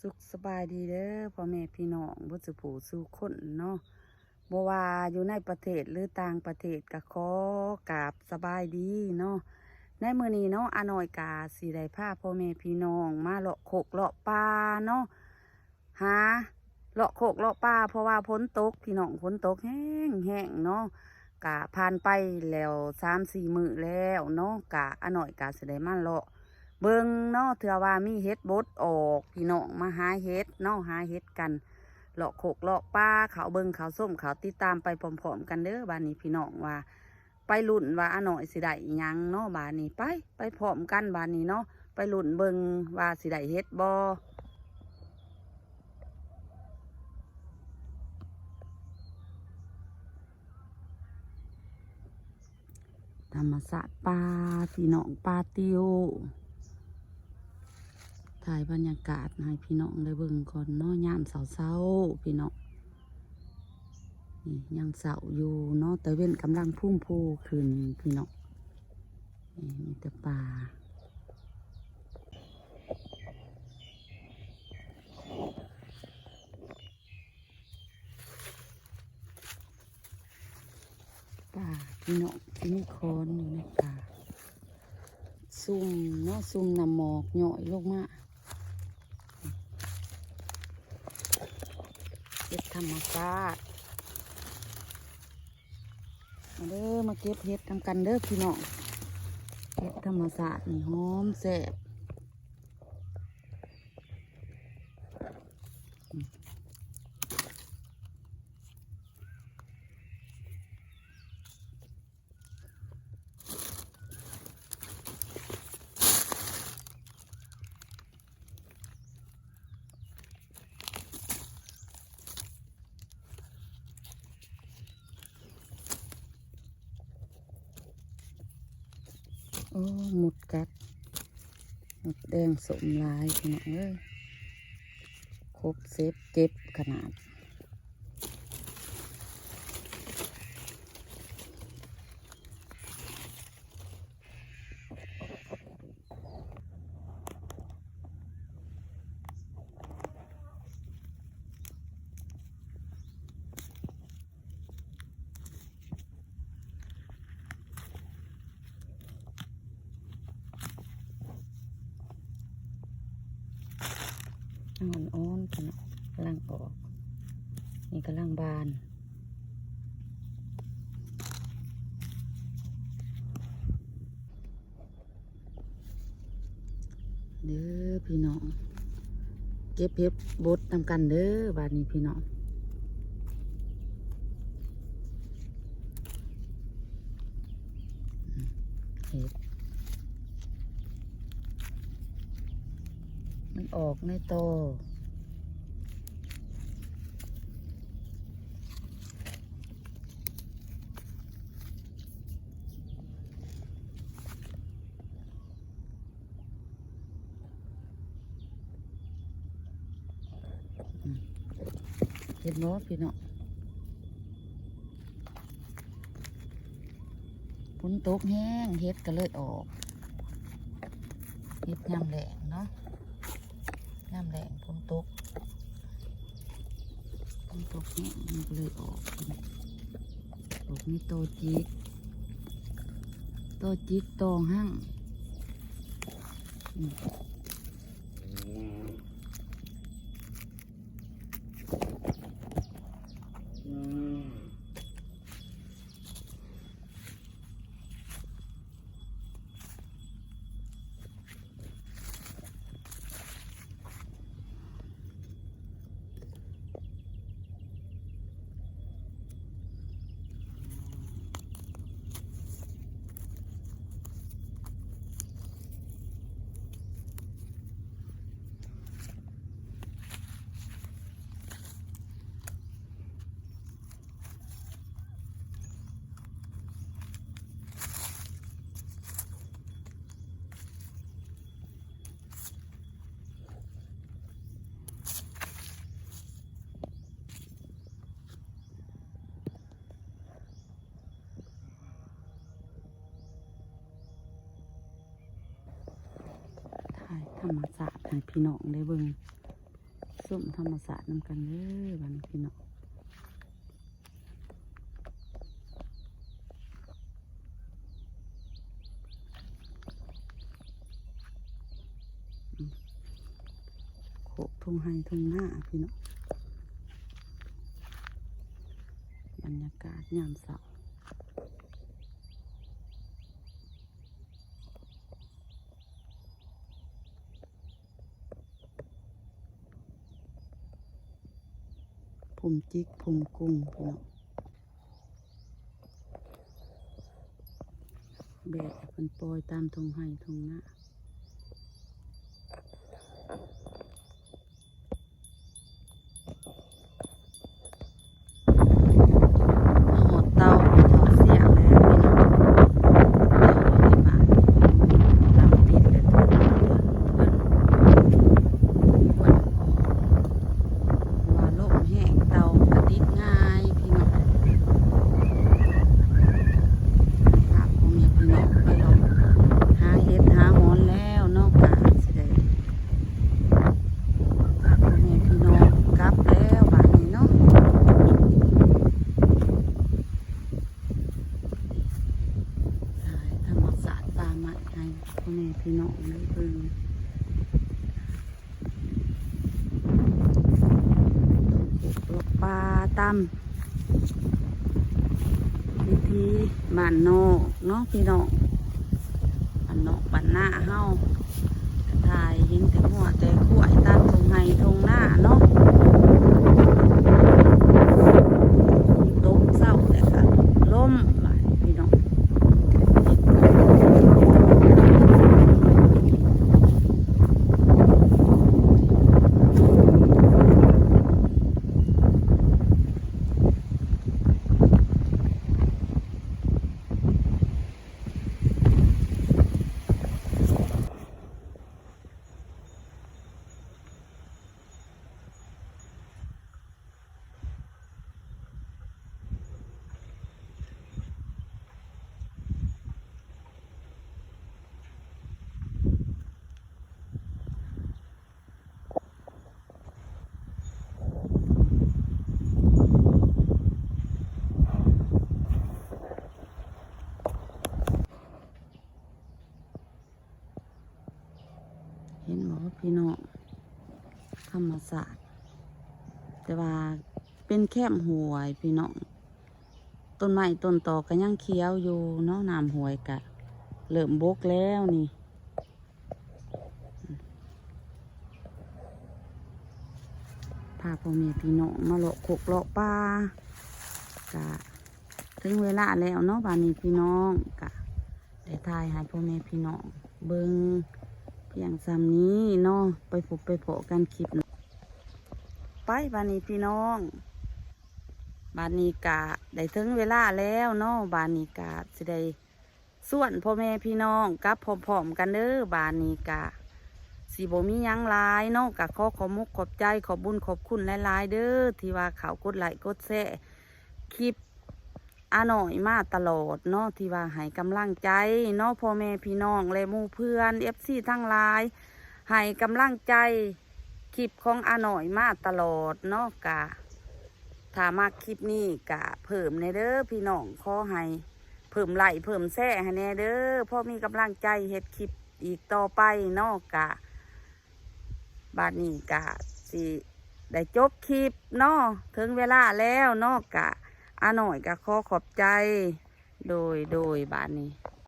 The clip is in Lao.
ສຸກສະບາຍດີເດີພໍ່ແມ່ພີ່ນ້ອງເບິດສູ່ຜູ້ສູ່ຄົນເນາະ, ບໍ່ວ່າຢູ່ໃນປະເທດ ຫຼື ຕ່າງປະເທດ ກໍຂໍກາບສະບາຍດີເນາະ. ໃນມື້ນີ້ເນາະ ອານ້ອຍກະຊິໄດ້ພາພໍ່ແມ່ພີ່ນ້ອງມາເລາະໂຄກເລາະປ່າເນາະ, ຫາເລາະໂຄກເລາະປ່າ ເພາະວ່າຝົນຕົກພີ່ນ້ອງ, ຝົນຕົກແຮງໆເນາະ. ກະຜ່ານໄປແລ້ວສາມສີ່ມື້ແລ້ວເນາະ, ກະອານ້ອຍກະຊິໄດ້ມາເລາະ ເບິ່ງເນາະ ເທື່ອວ່າມີເຫັດບົດອອກ ພີ່ນ້ອງມາຫາເຫັດເນາະ, ຫາເຫັດກັນ ເລາະໂຄກເລາະປ່າ ເຂົ້າເບິ່ງເຂົ້າຊົມ ເຂົ້າຕິດຕາມໄປພ້ອມໆກັນເດີ. ບາດນີ້ພີ່ນ້ອງວ່າ ໄປລຸ້ນວ່າອານ້ອຍຊິໄດ້ອີ່ຫຍັງເນາະ. ບາດນີ້ໄປ ໄປພ້ອມກັນບາດນີ້ເນາະ, ໄປລຸ້ນເບິ່ງວ່າຊິໄດ້ເຫັດບໍ່. ທຳມະຊາດປ່າ ພີ່ນ້ອງ, ປ່າຕິວ. ຖ່າຍບັນຍາກາດໃຫ້ພີ່ນ້ອງໄດ້ເບິ່ງກ່ອນເນາະ, ຍາມເຊົ້າໆ ພີ່ນ້ອງ. ນີ້ຍັງເຊົ້າຢູ່ເນາະ, ຕາເວັນກຳລັງພຸມພູຂຶ້ນ ພີ່ນ້ອງ. ນີ້ມີແຕ່ປ່າ. ປ່າພີ່ນ້ອງ ຊິມີຄອນຢູ່ໃນປ່າ, ຊຸ່ມເນາະ, ຊຸ່ມນ້ຳໝອກຍ້ອຍລົງມາ. ເຫັດທຳມະຊາດ, ມາເດີ ມາເກັບເຫັດນຳກັນເດີພີ່ນ້ອງ. ເຫັດທຳມະຊາດນີ້ຫອມແຊບ. ໂອ້ ມົດກັດ, ມົດແດງສົ້ມຫຼາຍ ພີ່ນ້ອງເອີຍ, ຄົບເສັບເຈັບຂະໜາດ. ອ່ອນໆ ພີ່ນ້ອງ, ກຳລັງອອກ, ນີ້ກຳລັງບານ. ເດີພີ່ນ້ອງ, ເກັບເຫັດບົດນຳກັນເດີບາດນີ້ພີ່ນ້ອງ. ເຫັດມັນອອກໃນຕໍ. ເຫັນບໍ່ພີ່ນ້ອງ? ຝົນຕົກແຮງ ເຫັດກໍເລີຍອອກ. ເຫັດຍາມແລ້ງເນາະ, ຍາມແລ້ງຝົນຕົກ, ຝົນຕົກແຮງມັນກໍເລີຍອອກ. ອອກມີຕໍຈິກ, ຕໍຈິກ, ຕໍຮັ່ງ. ອືມ. ຖ່າຍທຳມະຊາດໃຫ້ພີ່ນ້ອງໄດ້ເບິ່ງ. ຊົມທຳມະຊາດນຳກັນເດີ ບາດນີ້ພີ່ນ້ອງ. ໂຄກທົ່ງໄຮ່ທົ່ງນາພີ່ນ້ອງ ບັນຍາກາດຍາມເຊົ້າ. ພູມຈິກພູມກຸງພີ່ນ້ອງ ແບກເພິ່ນປ່ອຍຕາມທົ່ງໄຮ່ທົ່ງນາ. ມາຮອດເຕົາ ເຕົາສຽງແລ້ວພີ່ນ້ອງ ເຕົາຢູ່ໃນບ້ານ ຫຼັງຕິດແລ້ວ ເພິ່ນ ເພິ່ນ ເພິ່ນ ວ່າລົມແຮງເຕົາກະຕິດງ່າຍພີ່ນ້ອງ. ພາພໍ່ແມ່ພີ່ນ້ອງໄປເລາະຫາເຫັດຫາຫອນແລ້ວເນາະ ກະຊິໄດ້ ພາພໍ່ແມ່ພີ່ນ້ອງກັບແລ້ວບາດນີ້ເນາະ ຖ່າຍທຳມະຊາດປ່າໄມ້ໃຫ້ພໍ່ແມ່ພີ່ນ້ອງໄດ້ເບິ່ງ ເລາະປ່າຕາມ ວິຖີບ້ານນອກເນາະພີ່ນ້ອງ ບ້ານນອກບ້ານນາເຮົາ ກະຖ່າຍເຫັນແຕ່ງົວແຕ່ຄວາຍຕາມທົ່ງໄຮ່ທົ່ງນາເນາະ ຝົນຕົກເຊົ້າແລ້ວກະລົມຫຼາຍພີ່ນ້ອງ. ເຫັນບໍ່ພີ່ນ້ອງ ທຳມະຊາດ ແຕ່ວ່າເປັນແຄມຫ້ວຍພີ່ນ້ອງ ຕົ້ນໄມ້ຕົ້ນຕອກກະຍັງຂຽວຢູ່ເນາະ ນ້ຳຫ້ວຍກະເລີ່ມບົກແລ້ວນີ້. ພາພໍ່ແມ່ພີ່ນ້ອງມາເລາະຄົກເລາະປ່າ ກະເຖິງເວລາແລ້ວເນາະ ບາດນີ້ພີ່ນ້ອງ ກະໄດ້ຖ່າຍໃຫ້ພໍ່ແມ່ພີ່ນ້ອງເບິ່ງພຽງສ່ຳນີ້ເນາະ ໄປພົບໄປພໍ້ກັນຄລິບໜ້າ ໄປ ບາດນີ້ພີ່ນ້ອງ ບາດນີ້ກະໄດ້ເຖິງເວລາແລ້ວເນາະ ບາດນີ້ກະຊິໄດ້ ຊວນພໍ່ແມ່ພີ່ນ້ອງກັບພ້ອມໆກັນເດີ ບາດນີ້ກະຊິບໍ່ມີຫຍັງຫຼາຍເນາະ ກະຂໍຂອບມຸກຂອບໃຈ ຂອບບຸນຂອບຄຸນຫຼາຍໆເດີ ທີ່ວ່າເຂົ້າກົດໄລ້ກົດແຊຄລິບອານ້ອຍມາຕະຫຼອດເນາະ ທີ່ວ່າໃຫ້ກຳລັງໃຈເນາະ ພໍ່ແມ່ພີ່ນ້ອງ ແລະ ໝູ່ເພື່ອນ ເອັຟຊີ ທັງຫຼາຍ ໃຫ້ກຳລັງໃຈ ຄລິບຂອງອານ້ອຍມາຕະຫຼອດເນາະ ກະຖ້າມັກຄລິບນີ້ກະເພີ່ມແດ່ເດີພີ່ນ້ອງ ຂໍໃຫ້ເພີ່ມໄລ້ເພີ່ມແຊໃຫ້ແດ່ເດີ ພໍມີກຳລັງໃຈເຮັດຄລິບອີກຕໍ່ໄປເນາະ ກະບາດນີ້ກະຊິໄດ້ຈົບຄລິບເນາະ ເຖິງເວລາແລ້ວເນາະ ກະອານ້ອຍກະຂໍຂອບໃຈ ໂດຍ ໂດຍ ບາດນີ້